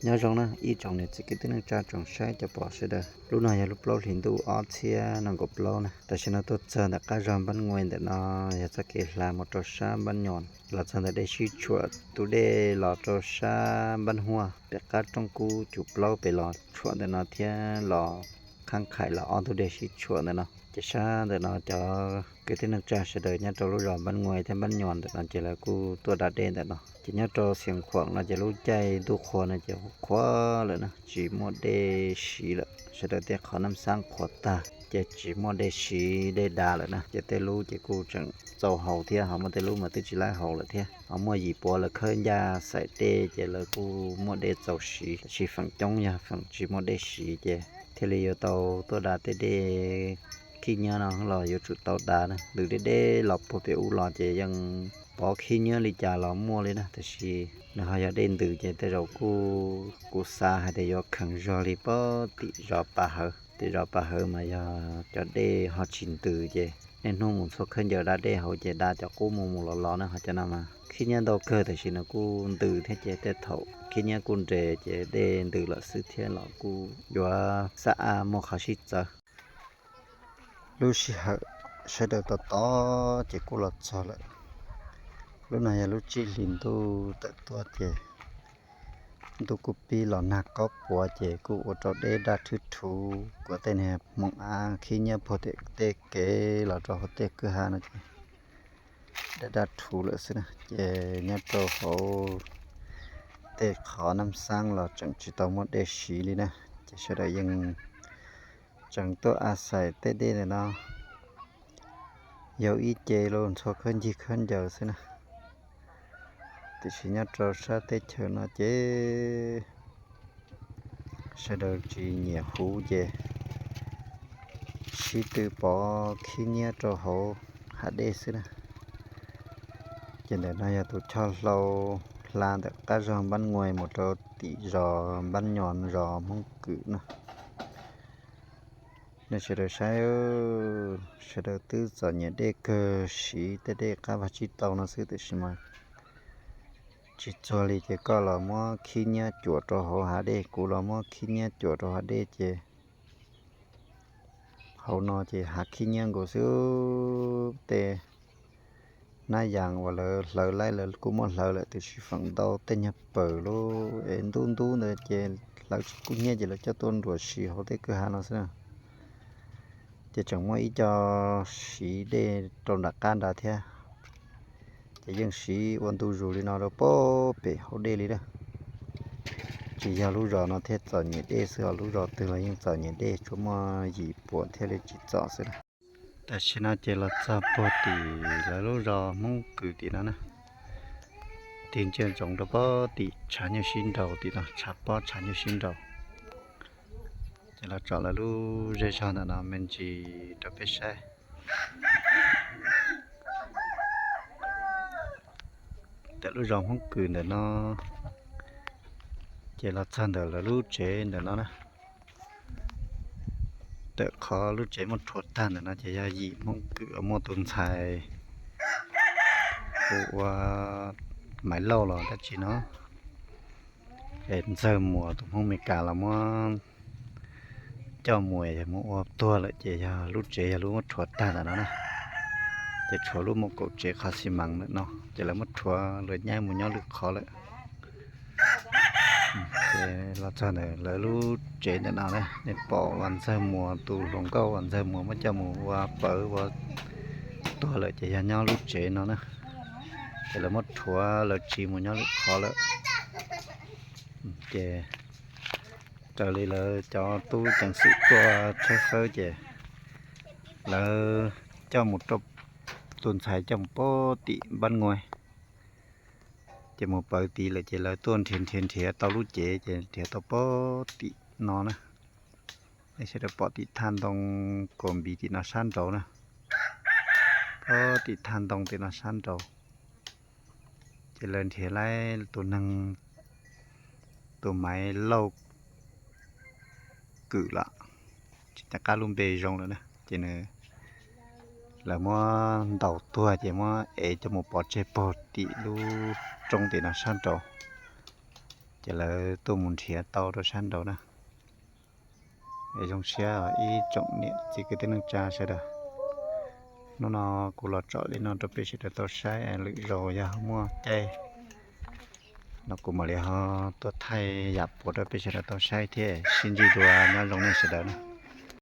Nyob zoo na ib tsoom niam txiv kwv tij neej tsa tsoom saib cov pom sawv daws, lub no yog lub plaub hlis ntuj ob txhiab nees nkaum plaub na. Tam sim no tuaj txog ntawm qab zog Npab Nguai ntawm no, yog txoj kev hla mus rau sab Npab Nyos, los txog ntawm dej sib tshuam tus dej los rau sab Npab Huaj pem qab rooj kub cuv plaub pem los tshuam ntawm no thiab los qhab qhais los ob ntug dej sib tshuam ntawm no. Ces sab ntawm no cov kwv tij neej tsa sawv daws nyob rau lub zos Npab Nguai thiab Npab Nyos ntawm no ces lawv kuj tuaj da dej ntawm no. Ces nyob rau Xiav Khuam no ces lub caij ntuj qhua no ces qhuav lawm na, tsis muaj dej siv lawm, sawv daws tej qhov nam xab qhuav tag ces tsis muaj dej siv dej da lawm na. Ces tej lub ces kuj tseem txaus haus thiab, ho muaj tej lub mas twb tsis laib haus lawm thiab. Ho muaj yim puav lawv khawb ncaj xaim dej ces lawv kuj muaj dej txaus siv, tab sis feem coob yog feem tsis muaj dej siv ces thiaj li yuav tau tuaj da tej dej khib nyiab no los yuav tsum tau da na. Ntws deb deb los puag pem ub los ces yeej pov khib nyiab li cas los muaj li na, tab sis nws ho yog dej ntws ces tej zaum kuj, kuv xav hais tias yuav kheev zog li puag tim zos Pas Hawv. Tim zos Pas Hawv mas yog cov dej ho tsis ntws ces niaj hnub mus ntxhua khaub ncaws da dej hauv ces da cov qub mus mus los los na. Ho cov no mas khib nyiab ntau kawg tab sis nws kuj ntws thiab ces tej thaum khib nyiab kuj nres ces dej ntws lawm xwb thiab los kuj yuav xab ab muaj qhov sib txawv. Lub sij hawm sawv daws tos tos ces kuj los txog lawm. Lub no yog lub tsib hlis ntuj tawm tuaj ces ntuj kuj pib los nag qaub puav ces kuj ua rau dej daj thwb thuv, kuav tej niag hmoov av khib nyiab puag tim tej kev los rau hauv tej kwj ha no ces dej daj thuv lawm xwb na. Ces nyob rau hauv tej qhov nam xab los tseem tsis tau muaj dej siv li na, ces sawv daws yeej tseem tuaj a xais tej dej ntawm no yog ib ce los ntxhua khaub ncig khaub ncaws xwb na. Tiam sis nyob rau sab teb chaws no ces sawv daws tsis nyiam huv ces sib tw pov khib nyiab rau hauv hav dej xwb na. Ces ntawm no yog tus choj hlau hla ntawm qab zog Npab Nguai mus rau tim zos Npab Nyos zos Hmoob Kwm na. Nej sawv daws saib, sawv daws twb txom nyem dej kawg, siv tej dej qab vag tsib taug no xwb tiam sis mas tsis txuag li ces koj los muab khib nyiab cuam rau hauv hav dej, kuv los muab khib nyiab cuam rau hav dej ces hauv no ces hav khib nyiab nkaus xwb. Tej hnab yas uas lawv hlawv laib lawv kuj muab hlawv lawm tiam sis feem ntau tej nyuag pawg lub es ntub ntub ntawd ces hlawv tsis kub hnyiab ces lawv coj tuaj nruam siv hauv tej kwj ha no xwb na. Ces tseem muaj ib co siv dej rau nram qab nrad thiab. Ces yeej siv ua ntu zus li no rau puag pem hauv dej li lawm. Tsis yog lub zos no thiaj txom nyem dej xwb os, lub zos twg los yeej txom nyem dej, tsuas muaj yim puam thiaj li tsis txom xwb na. Tam sim no ces los txog puag tim lawv lub zos Hmoob Kwm tim no na. Tig ntsia ntsoov rau puag tim tshav nyuj sib nraus tim no, tshav pob tshav nyuj sib nraus. Ces los tsom lawv lub zej zog ntawm no me ntsis rau peb saib. Ntawm lub zos Hmoob Kwm ntawm no, ces los txog ntawm lawv lub tsev ntawm no na. Ntawm qhov lub tsev muab rhuav tag ntawm no ces yog yim Hmoob Kwm uas muaj tus ntxhais hu ua Maiv Lauj los dab tsi no, es Ntxawg Muas tus Hmoob Mes Kas los muab coj mus, yog mus ua tuag lawm ces yog lub tsev yog lub muab rhuav tag ntawm no na. Ces tshuav lub mus kaum tsev qhov xi mas ntawm no ces lawv muab rhuav los nyaib mus nyob lwm qhov lawm. Ces los txog ntawm lawv lub tsev ntawm no na, nej pom uas Ntxawg Muas tus hluas nkauj uas Ntxawg Muas muab coj mus ua pawv ua tuag lawm ces yog nyob lub tsev no na. Ces lawv muab rhuav lawv tsiv mus nyob lwm qhov lawm. Ces raws li lawv cov tub ceev xwm tuaj tshawb fawb ces lawv coj mus rau, tus ntxhais coj mus puag tim Npab Nguai, ces mus pawv tid lawm ces lawv tuaj nrhiav nrhiav nrhiav tau lub cev ces nrhiav tau puag tim no na. Nej sawv daws pom tim thaj ntoo kaum npiv tim no sab nraud na, puag tim thaj ntoo tim no sab nraud. Ces lawv nrhiav laib tus neeg, tus Maiv Lauj Kwm los tsis nco qab lub npe zoo lawm na, ces nws, lawv muab ntaus tuag ces muab ev coj mus pov tseg puag tim lub roob tim no sab nraud. Ces lawv tuaj mus nrhiav tau rau sab nraud na. Es zoo siab ib tsoom niam txiv kwv tij neej tsa sawv daws. Hnub no kuv los tsom li no rau peb sawv daws tau saib, lwm zaus yog muaj caij no kuv mam li ho tuaj thaij yam puav rau peb sawv daws tau saib thiab. Sib ntsib dua, nyob zoo nej sawv daws na.